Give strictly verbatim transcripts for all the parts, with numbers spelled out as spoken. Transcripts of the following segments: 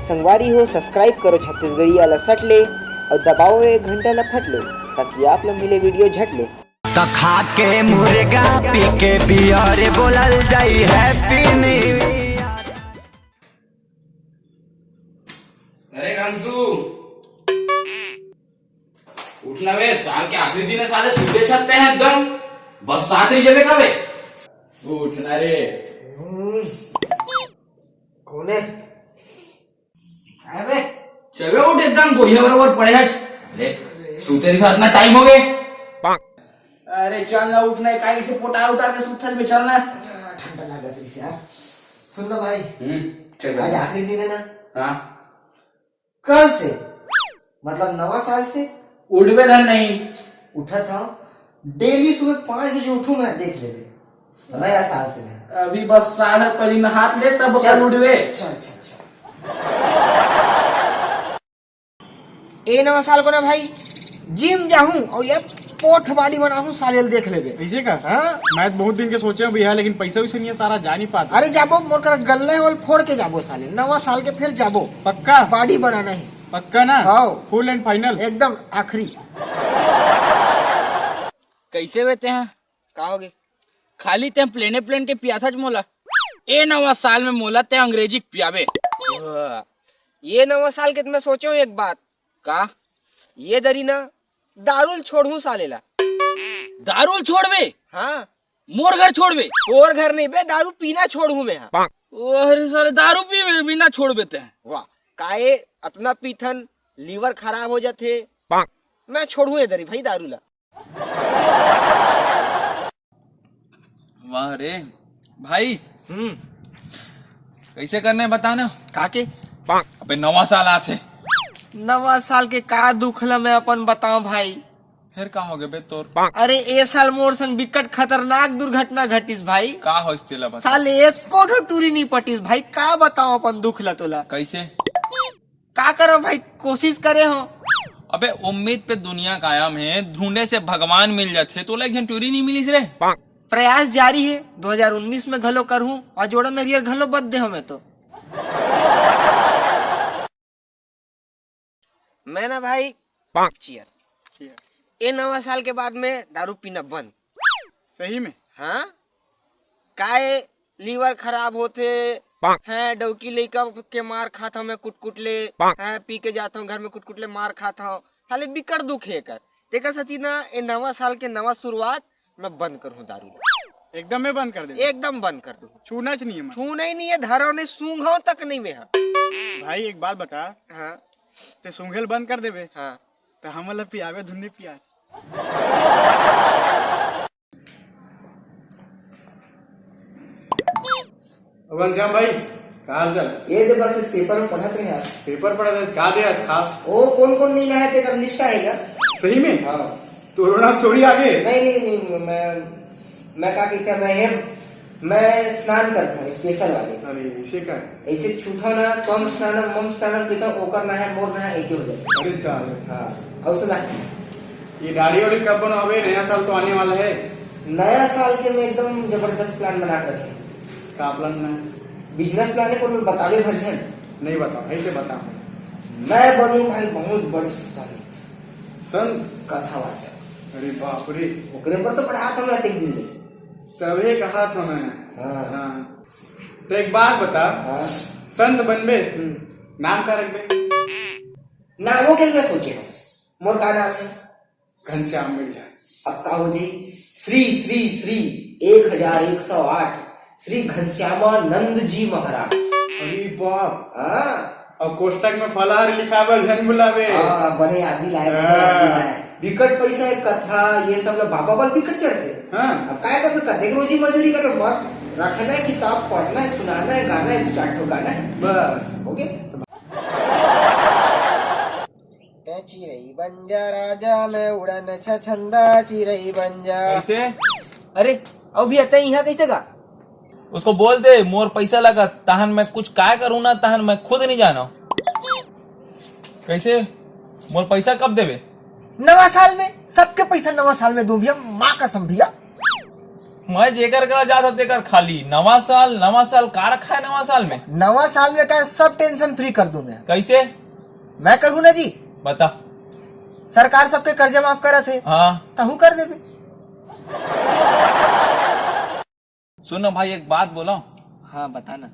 संगवारी हो, subscribe करो छत्तीसगढ़िया ला सट ले अउ दबाओ ये घंटा ला फट ले, ताकि आप ला मिले video झट ले। त खा के मुर्गा, पी के बियर, बोलल जाई Happy New Year। अरे घनसू, उठना बे, साल के आखिरी दिन है, साले सूते छत्ते हैं एकदम। बस सात रही जबे का बे? उठना रे। हम्म, कौन है? अबे। चल बे, उठ, एकदम गोहिया बराबर पड़े है। अरे, सूते रही साथ ना, time हो गए। अरे चल ना, उठ ना, काहे से पोटार उतार के सुत्थल में, चल ना। ठंडा लागत रही यार। सुन ना भाई, हम्म, चल, चल। आज आखिरी दिन है ना? हाँ। कल से, मतलब नवा साल से उठबे धन नहीं। उठत हूँ, daily सुबह पाँच बजे उठूंगा, देख लेबे। नया साल से मैं। अभी बस साल है, पहली नहात ले, तब चल। कल उठबे। चल, चल, चल। ए नवा साल को ना भाई, gym जाहूं और ये पोठ body बनाहूं, साले ल देख लेबे। ऐसे का? हाँ। मैं तो बहुत दिन के सोचे हूँ भैया, लेकिन पैसा वैसा नहीं है, सारा जा नहीं पाता। अरे जाबो, मोर करा गल्ला है, वो फोड़ के जाबो साले, नवा साल के फिर जाबो। पक्का? Body बनाना है। पक्का ना? हाँ। Full and final? एकदम आखिरी। कैसे बे तें? का होगे? खाली तें प्लेने प्लेन के पियाथच मोला। ए नवा साल में मोला तें अंग्रेजी पियाबे। वाह। ये नवा साल के तो मैं सोचे हूँ एक बात। का? ये दरी ना दारू ल छोड़हूँ साले ला। दारू ल छोड़बे? हाँ। मोर घर छोड़बे? तोर घर नहीं बे, दारू पीना छोड़हूँ मैं, हाँ। अरे साले, दारू पी, पीना छोड़बे तें? वाह, काहे अतना पीथन, liver खराब हो जाथे। मैं छोड़हूँ ए दरी भाई दारू ला। वाह रे भाई। हम्म। कैसे करने बता ना। का के? अबे नवा साल आथे। नवा साल के का दुख ला मैं अपन बताऊं भाई? फिर का होगे बे तोर? अरे ए साल मोर संग बिकट खतरनाक दुर्घटना घटिस भाई। का होइस तेला बता। साले एको ठो टूरी नहीं पटिस भाई, का बताऊं अपन दुख ला तोला। कैसे? का करो भाई, कोशिश करे हो। अबे उम्मीद पे दुनिया कायम है, ढूंढे से भगवान मिल जाथे, तोला एक झन टूरी नहीं मिलिस रे। प्रयास जारी है, दो हज़ार उन्नीस में घलो करहूं, और जोड़ा नरियर घलो बद दे हो मैं तो। मैं ना भाई, cheers। Cheers। ए नवा साल के बाद में दारू पीना बंद। सही में? हाँ। काय liver खराब होथे, हैं, डौकी लइका के मार खात हूँ मैं कुटकुट ले, हैं, पी के जात हूँ घर में कुटकुट ले मार खात हूँ। साले बिकट दुख है एकर। तेकर सेती ना ए नवा साल के नवा शुरुआत मैं बंद करहूँ दारू ला। एकदम में बंद कर दे। एकदम बंद कर दूँ। छूना च नहीं है मैं। छूना ही नहीं है, धरो नहीं, सूंघो तक नहीं मैं, हाँ। भाई एक बात बता। हाँ। ते सूंघे ल बंद कर देबे। हाँ। तो हमन ला पियाबे धुन्नी पियाज। घनश्याम भाई, का हाल चाल? ये दे बस एक paper में पढ़त रहे यार। Paper पढ़त रहे, का दे आज खास? ओ, कौन कौन नहीं नहाए तेकर list आएगा। सही में? हाँ। तोर नाम थोड़ी आगे। नहीं, नहीं, नहीं, मैं, मैं का कहते हैं, मैं ये, मैं स्नान करता हूँ special वाले। अरे, ऐसे का है? ऐसे छूता ना, त्वम स्नानम मम स्नानम कहता हूँ, ओकर नहाए, मोर नहाए, एक ही हो जाए। अरे दादा। हाँ, और सुना? ये दाढ़ी वाड़ी कब बनवाबे? नया साल तो आने वाला है। नया साल के मैं एकदम जबरदस्त plan बना के रखे। का plan बना है? Business plan है, कोनो बतावे भर झन। नहीं बता भाई, ते बता। मैं बनूं भाई बहुत बड़े संत। संत? कथावाचक। अरे बाप रे। ओकरे पर तो पढ़ा था मैं एक दिन ले। तबे कहा था मैं। हाँ। हाँ। तो एक बात बता, हाँ। संत बनबे, हम्म। नाम का रखबे? नामों के लिए मैं सोचे हूँ। मोर का नाम है? घनश्याम मिर्झा। अब का हो जाई? श्री, श्री, श्री एक हजार एक सौ आठ, श्री घनश्यामानंद जी महाराज। अरे बाप। हाँ। और कोष्टक में फलाहारी लिखाए बर झन भुलावे। हाँ, बने याद दिलाए, बने याद हाँ। दिलाए। बिकट पैसा है, कथा, ये सब ला बाबा बल बिकट चढ़थे। हाँ। अब काय करबे, कतेक रोजी मजूरी करबे, बस रखना है किताब, पढ़ना है, सुनाना है, गाना है, दू चार ठो गाना है। बस। हो गया? तैं चिरई बन जा राजा, मैं उड़न छछंदा चिरई बन जा। कैसे? अरे, अउ भैया, तैं इहाँ कैसे गा? उसको बोल दे, मोर पैसा लगत, तहन मैं कुछ काय करूँ ना, तहन मैं खुद नहीं जानो। कैसे? मोर पैसा कब देबे? नवा साल में, सबके पैसा नवा साल में दूँ भैया, माँ कसम भैया। मैं जेकर करा जात हों तेकर खाली नवा साल, नवा साल। का रखा है नवा साल में? नवा साल में का सब टेंशन फ्री कर दूं मैं। कैसे? मैं करूं ना जी। बता। सरकार सबके कर्जा माफ करत हे। हाँ। तहूं कर देबे। सुन ना भाई, एक बात बोला। हाँ, बता ना।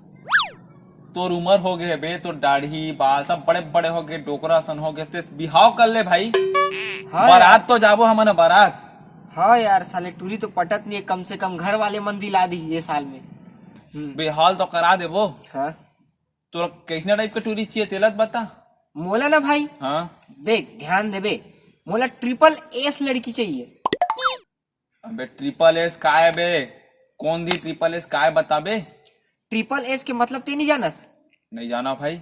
तोर उमर हो गए बे, तोर दाढ़ी बाल सब बड़े बड़े हो गए, डोकरा सन हो गए, तेस बिहाव कर ले भाई। हाँ बारात यार। तो जाबो हमन बारात। हाँ यार, साले टूरी तो पटत नहीं है, कम से कम घर वाले मन दिला दी ये साल में। हम्म। बिहाव तो करा देबो। हाँ। तोरा कैसना टाइप का टूरी चाहिए, तेला तो बता। मोला ना भाई। हाँ। देख, ध्यान देबे, मोला ट्रिपल एस लड़की चाहिए। अबे ट्रिपल एस काय बे? कौन दी ट्रिपल एस काय बताबे? ट्रिपल एस के मतलब ते नहीं जानस? नहीं जाना भाई।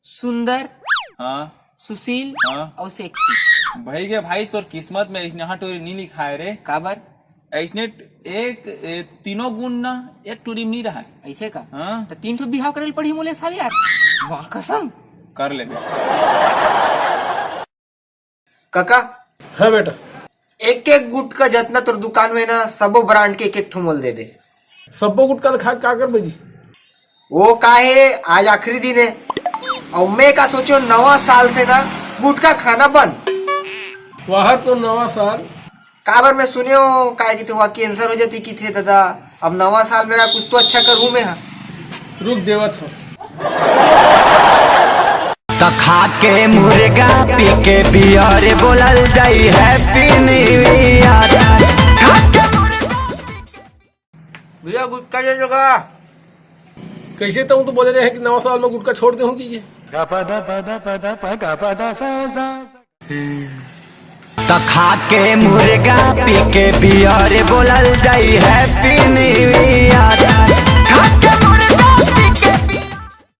सुंदर, हाँ। सुशील हाँ। और सेक्सी। भाई के भाई, तोर किस्मत में ऐसने टूरी नहीं लिखा है रे। काबर? ऐसने एक ए, तीनों गुण ना एक टूरी में नहीं रहा है। ऐसे का? हाँ। तो तीन ठो बिहाव करे ल पड़ी मोले साले यार। वाह कसम। कर ले। काका। हाँ बेटा। एक एक गुटका जतना तोर दुकान में ना, सबो ब्रांड के एक एक ठो मोल दे दे। सब्बो गुटका ल खा के का करबे जी? वो का है, आज आखिरी दिन है। और मैं का सोचो, नवा साल से ना गुटखा खाना बंद। वाह तो नवा साल। काबर मैं सुने हो, काय किथे हुआ कैंसर हो जाती किथे दादा। अब नवा साल मेरा कुछ तो अच्छा करूँ मैं, हाँ। रुक देवत हो। तो खा के मुर्गा पी के बियर बोलल जाई हैप्पी न्यू ईयर। खा के मुर्गा पी के भैया गुटखा दे दो का? कैसे तो, तो बोले रहे हैं कि नवा साल में गुटखा छोड़ दे होगी ये। तो खा के मुर्गा पी के बियर बोलल जाई हैप्पी न्यू ईयर।